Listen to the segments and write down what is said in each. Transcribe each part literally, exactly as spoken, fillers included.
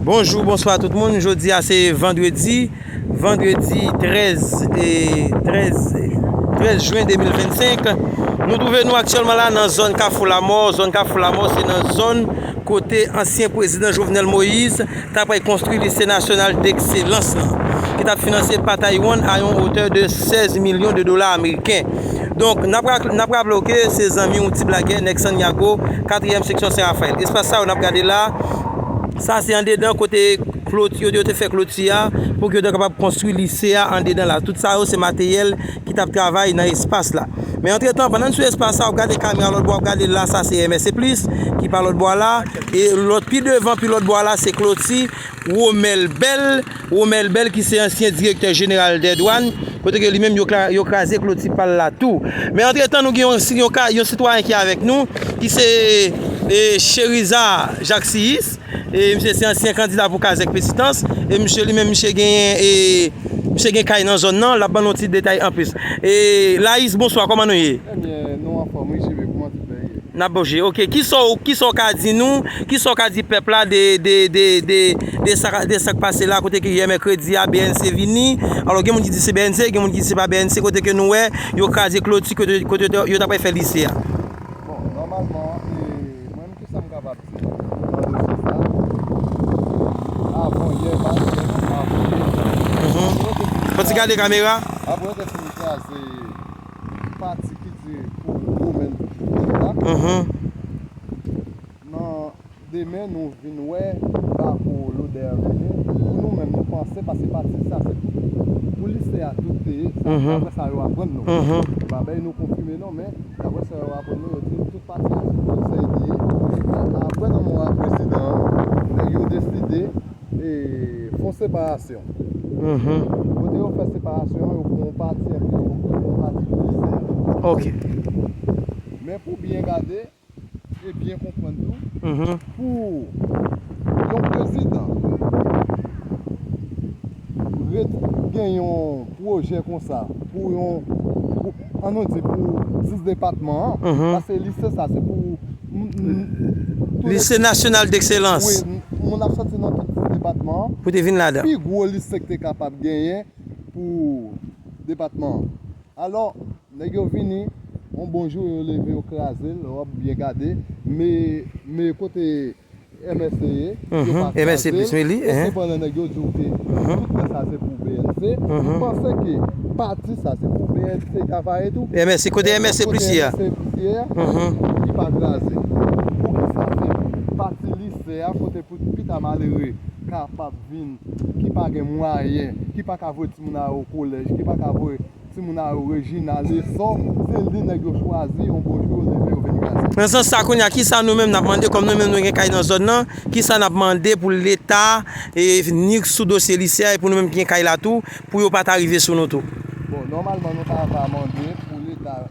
Bonjou, bonswa tout moun. Jodi a se vandredi, vandredi trèz, e, trèz, trèz jen de mil vennsenk. Nou twouve nou aktyèlman la nan zòn Kafou Lamò. Zòn Kafou Lamò se nan zòn kote ansyen prezidan Jovenel Moïse ta pral konstwi lise nasyonal dekselans lan, ki t ap finanse pa Taiwan a yon otè de sèz milyon de dola ameriken. Donk, n ap ra-, n ap raple w ke se zanmi w Ti Blagè, nèg Santiago, katriyèm seksyon Sen Rafayèl. Espas sa yo n ap gade la, sa se andedan kote kloti, yo, yo te fè kloti a pou ke yo te kapab konstwi lise a andedan la. Tout sa yo se materyèl ki t ap travay nan espas la. Men antretan, pandan n sou espas sa, w ap gade kamera lòt bò, w ap gade la, sa se M S C Plus ki pa lòt bò la. E lòt, pi devan, pi lòt bò la, se kloti Romel Bell. Romel Bell ki se ansyen direktè jeneral dè dwàn, kote ke li menm yo kla-, yo kraze kloti pa l la tou. Men antretan, nou gen yon, yon ka, yon sitwayen ki avèk nou, ki se, e, Cheriza Jacques Six. E misye se ansyen kandida pou Kazèk Petitans. E misye li menm, misye genyen, e, misye gen kay nan zòn nan. L ap ban nou ti detay anplis. E, Laïs, bonswa, kòman nou ye? Ebyen, nou anfòm, wi, Jimmy, kòman tout bagay ye? N ap bouje. Ok, kisa w, kisa w ka di nou, kisa w ka di pèp la de, de, de, de, de sa, de sa k pase la, kote ke yè mèkredi a, B N C vini? Alò, gen moun ki di se B N C, gen moun ki di se pa B N C, kote ke nou wè, yo kraze kloti, kote, kote yo t ap fè lise a. Bon, nòmalman, e, mwen menm, kisa m kapab di nan dosye sa? Avan yè, pa yè, avan yè. Mhm. Fò ti gade kamera. Apre yo te fin kraze pati ki di pou goumen la. Mhm. Nan demen, nou vin wè bako lodè a vini. Pou nou menm, nou panse, paske pati sa, se pou, pou lise a tout te ye, sa, mhm, daprè sa yo aprann nou. Mhm. M pa bay nou konfime non, men daprè sa yo aprann nou, yo di tout pati a se pou lise a te ye. Apre nan mò a prezidan an, nèg yo deside, e, fè yon separasyon. Mhm. Kote yo fè separasyon an, yo pran yon pati, epi yo pran yon pati pou lise a. Ok. Men pou byen gade, e byen konprann tou, mhm, pou yon prezidan ret-, gen yon pwojè konsa, pou yon, pou, ann nou di, pou dis depatman an, mhm, paske lise sa, se pou, m, m, tout lise nasyonal dekselans. Wi, m, moun ap soti nan tout dis depatman an. Pou te vin ladan. Pi gwo lise k te kapab genyen pou depatman an. Alò, nèg yo vini, yon bon jou, yo leve, yo kraze l, w ap byen gade. Men, men kote M S C ye, yo pa kraze l. Mhm, M S C Plus, wi, li, e sepandan, nèg yo di w ke tout lè sa se pou B N C. Mhm. M panse ke pati sa se pou B N C travay tou. M S C, kote M S C Plus ye a? Kote M S C Plus ye a, mhm, li pa kraze. Poukisa se pati lise a, kote pou pita malere kapab vin, ki pa gen mwayen, ki pa ka voye timoun a yo kolèj, ki pa ka voye timoun a yo Rejina, Leson, se li nèg yo chwazi, yon bon jou yo leve, yo vin kraze. Nan sans sa, kounye a, kisa nou menm n ap mande, kòm nou menm nou gen kay nan zòn nan, kisa n ap mande pou Leta, e, ni sou dosye lise a, e pou nou menm ki gen kay la tou, pou yo pa ta rive sou nou tou? Bon, nòmalman, nou ta va mande pou Leta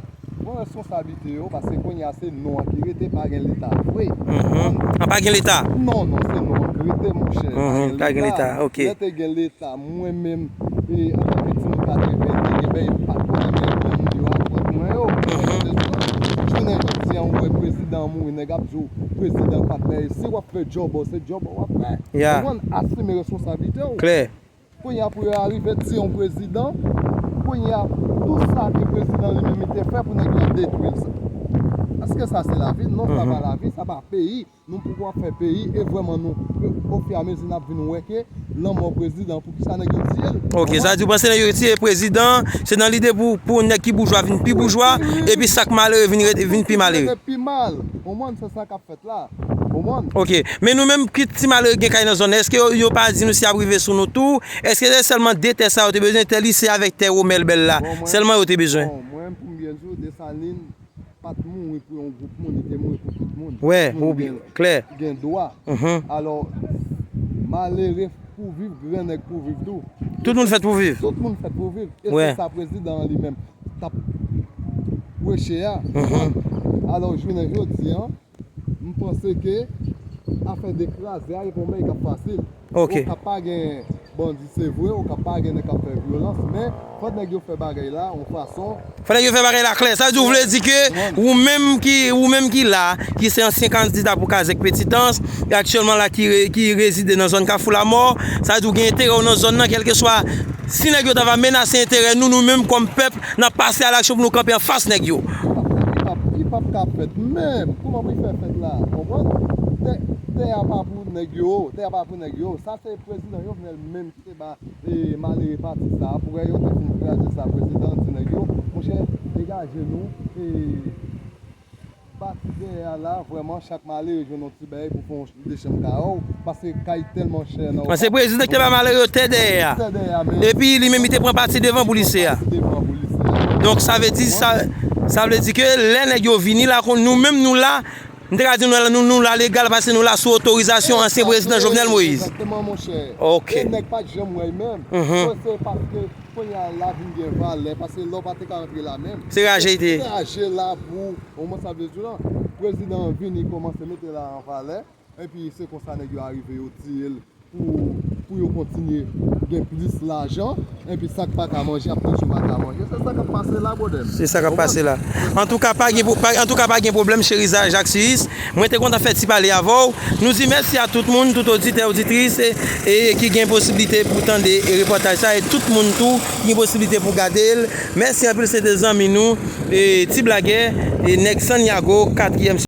pran responsablite yo, paske kounye a se non an ki rete, pa gen Leta vre. Mhm. An pa gen Leta? Non, non, se non an ki rete, monchè. Mhm, pa gen Leta, ok. Lè te gen Leta, mwen menm, e, antanke timoun katreven, te gen bèy pa t konnen menm moun yo aprann mwen yo. Mhm. Jounen jodi a, ou wè prezidan an mouri, nèg ap di w prezidan pa t bèy. Si w ap fè djòb ou, se djòb ou w ap fè. Ya. Ou konn asime responsablite w. Klè. Kounye a pou yo arive tiye yon prezidan, kounye a tout sa ke prezidan li menm li te fè pou nèg yo ap detwi l sa. Èske sa se lavi? Non, sa pa lavi, sa pa peyi. Nou poko ap fè peyi e vrèman nou, ofiramezi n ap vin wè ke lanmò prezidan, poukisa nèg yo tiye l? Ok, sa di w panse nèg yo tiye prezidan, se nan lide pou, pou nèg ki boujwa vin pi boujwa, epi sa k malere vin, vin pi malere. Pi mal. Konprann, se sa k ap fèt la. Konprann? Ok. Men nou menm ki ti malere gen kay nan zòn nan, èske yo, yo pa di nou si y ap rive sou nou tou? Èske se sèlman de tè sa yo te bezwen, tè lise avèk tè Romèl Bèl la? Bon, mwen, sèlman yo te bezwen? Bon, mwen, pou m byen di w, Desalin pa t mouri pou yon gwoup moun, li te mouri pou tout moun. Wè, tout moun gen, klè, gen dwa. Mhm. Alò, malere pou viv, grannèg pou viv tou. Tout moun fèt pou viv. Tout moun fèt pou viv. E se sa prezidan an li menm t ap preche a. Mhm. Alò, jounen jodi a, m panse ke afè de kraze a, e pa yon bagay k ap fasil. Ok. Ou ka pa gen Bandi, se vre, Okap pa gen nèg k ap fè vyolans, men fò nèg yo fè bagay la yon fason. Fò nèg yo fè bagay la klè. Sa vle di, w vle di ke ou menm ki, ou menm ki la, ki se ansyen kandida pou Kazèk Petitans, e aktyèlman la ki re-, ki rezide nan zòn Kafou Lamò, sa vle di w gen enterè w nan zòn nan, kèlkeswa si nèg yo ta va menase enterè nou, nou menm kòm pèp, n ap pase alaksyon pou nou kanpe anfas nèg yo. Li p ap, li p ap, li p ap ka fèt menm. Kòman pou l fè fèt la? Konprann? Tè, tè a pa pou nèg yo, tè a pa pou nèg yo. Sa se prezidan Jovenel menm ki te ba, e, malere pati sa a. Pou wè yo te fin kraze sa, prezidan di nèg yo, monchè, degaje nou, e, pati dèyè a la, vrèman, chak malere jwenn yon ti bagay pou fè yon de chanm kay ou, paske kay tèlman chè nan Okap. Se prezidan ki te ba malere yo tè dèyè a. Tè dèyè a, men epi li menm, li te pran pati devan pou li se a. Pati devan pou li se a. Donk, sa vle di, sa, sa vle di ke lè nèg yo vini la, kon nou menm, nou la, m te ka di nou la, nou, nou la legal, paske nou la sou otorizasyon ansyen prezidan Jovenel Moïse. Egzakteman, monchè. Ok. E nèg pa t janm wè l menm. Mhm. Se paske kounye a la vin gen valè, paske lè w pa te ka rantre la menm. Se raje l te ye. Se raje la pou, kòman sa vle di la? Prezidan an vini kòmanse mete la an valè, epi se konsa nèg yo arive yo tiye l pou, pou yo kontinye gen plis lajan, epi sa k pa ka manje ap toujou pa ka manje. Se sa k ap pase la, brother. Se sa k ap pase la. Antouka, pa gen pwo-, pa, antouka, pa gen pwoblèm, cheri Jacques Suisse. Mwen te kontan fè ti pale avè w. Nou di mèsi a tout moun, tout oditè, oditris, e, e ki gen posiblite pou tande, e, repòtaj sa, e tout moun tou ki gen posiblite pou gade l. Mèsi anpil, se te zanmi nou, e, Ti Blagè, e, nèg Santiago, katriyèm